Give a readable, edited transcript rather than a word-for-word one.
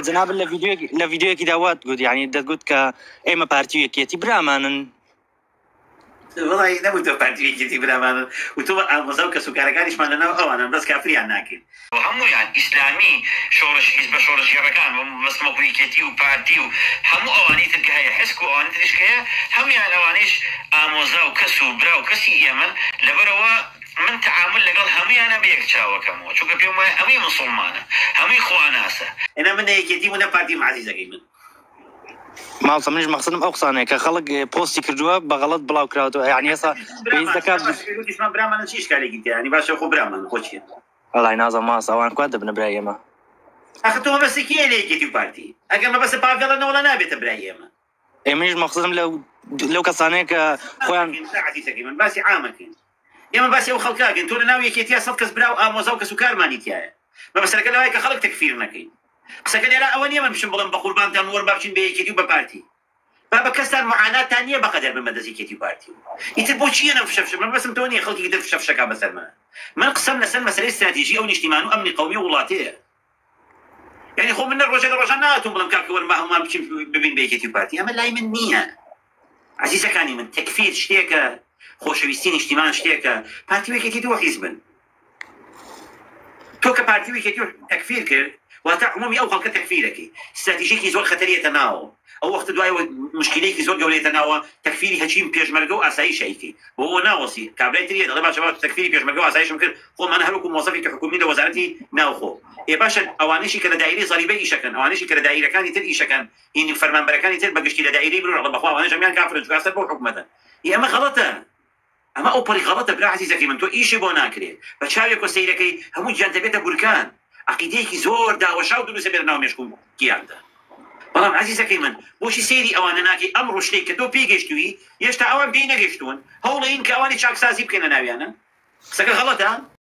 جەنابت لە ڤیدیۆیەک لە ڤیدیۆیەکیدا وات گوت یعنی دەتگوت کە ئێمە پارتی و یەکێتی برامانن. وەڵی نەموتوە پارتی و یەکێتی برامانن وتومە ئامۆزا و کەسوکارەکانیشمان لەناو ئەوانن بەس کافریان ناکەین. هەموویان ئیسلامی شۆڕش حیزبە شۆڕشگێڕەکان بەس وەکو یەکێتی و پارتی و هەموو ئەوانەی تر کە هەیە حسک و ئەوانی تریش کە هەیە هەموویان ئەوانەیش ئامۆزا و کەس و برا و کەسی ئێمەن لەبەرئەوە من تەعامول لەگەڵ هەموویانا بە یەک چاو ئەکەمەوە چونکە پێم وایە هەمووی موسوڵمانە هەمووی خواناسە. ئەنا من نە یەکێتیم و نە پارتیم عەزیزەکەی من. مامۆستا منیش مەقسەدم ئەو قسانەیە کە خەڵک پۆستی کردووە بە غەڵەت بڵاو کراوەتەوە یانی ئێستا پێویست دەکات وتیشمان برامانە چی ئیشکالێکی تیایە یانی باشە خۆ برامانە خۆ چیە. وەڵای نازانم مامۆستا ئەوان کوا دەبنە برای ئێمە. ئاخر تۆ مەبەستی کێیە لە یەکێتی و پارتی؟ ئەگەر مەبەستت پاڤێڵە نەوەڵا نابێتە برای ئێمە. ئێ منیش مەقسەدم لەو لەو کەسانەیە کە خۆیان. عەزیزەکەی من باسی عامەکەین ئێمە باسی ئەو خەڵکە ئەکەین تۆ لەناو یەکێتیا سەد کەس برا و ئامۆزا و کەسوکارمانی تیایە مەبەستەکە لەوەیە کە خەڵک تەکفیر نەکەین قسەکە لێرە ئەوە نییە من بچم بڵێم بەقوربانتان وەرن با بچین بە یەکێتی و بە پارتی بابە کەستان معاناتان نییە بەقەدەر بن بەدەست یەکێتی و پارتی و ئیتر بۆچی یەنم فشە فشە مەبەستم تۆ نییە خەڵکی تر فشە فشەکا بەسەرمانە من قسەم لەسەر مەسەلەی ستراتیژی ئەو نیشتیمان و ئەمنی قەومی و وڵاتەیە یعنی خۆ من نە ڕۆژێ لە ڕۆژان نهاتووم بڵێم کاکە وەرن با هەموومان بچین ببین بە یەکێتی و پارتی ئەمە لای من نییە عەزیزەکانی من تەکفیر شتێکە خۆشەویستی نیشتیمان شتێکە پارتی و یەکێتی دوو حیزبن تۆ کە پارتی و یەکێتی تەکفیر کرد واتە عمومی ئەو خەڵکە تەکفیرەکەی ستراتیژێکی زۆر خەتەریەتە ناوە ئەو وەختە دوای مشکلەیەکی زۆر گەورەیەتە ناوە تەکفیری هەچیم پێشمەرگە و ئاسایش ئەیکەی بۆ ئەوە ناوەسی کابرای تریە دەڵێ باشە باش تەکفیری پێشمەرگە و ئاسایشم کرد خۆ من هەروەکو مۆزەفێکی حکومی لە وەزارەتی ناوخۆ ئێ باشە ئەوانەیشی کە لە دایرەی زەریبە ئیشەکەن ئەوانەیشی کە لە دایرەکانی تر ئیشەکەن هینی فەرمانبەرەکانی تر بەگشتی لە دایرەی مرۆ ئەڵێ بەخوا ئەوانەش هەموویان کافرن چونکە سەر بەو حکومەتەن ئێ ئەمە غەڵەتە ئەمە ئەوپەڕی غەڵەتە برا عەزیزەکەی من تۆ ئیشی بۆ ناکرێ بە چاوێکەوە سەیرەکەی هەموو گیان دەبێتە بورکان عەقیدەیەکی زۆر داوەشاو دروست ئەبێ لەناو مێشک و گیاندا بەڵام عەزیزەکەی من بۆچی سەیری ئەوانە ناکەی ئەمڕۆ شتێک کە تۆ پێی گەیشتووی هێشتا ئەوان پێی نەگەیشتوون هەوڵەین کە ئەوانی چاکسازی بکەین لە ناویانە قسەکە غەڵەتە؟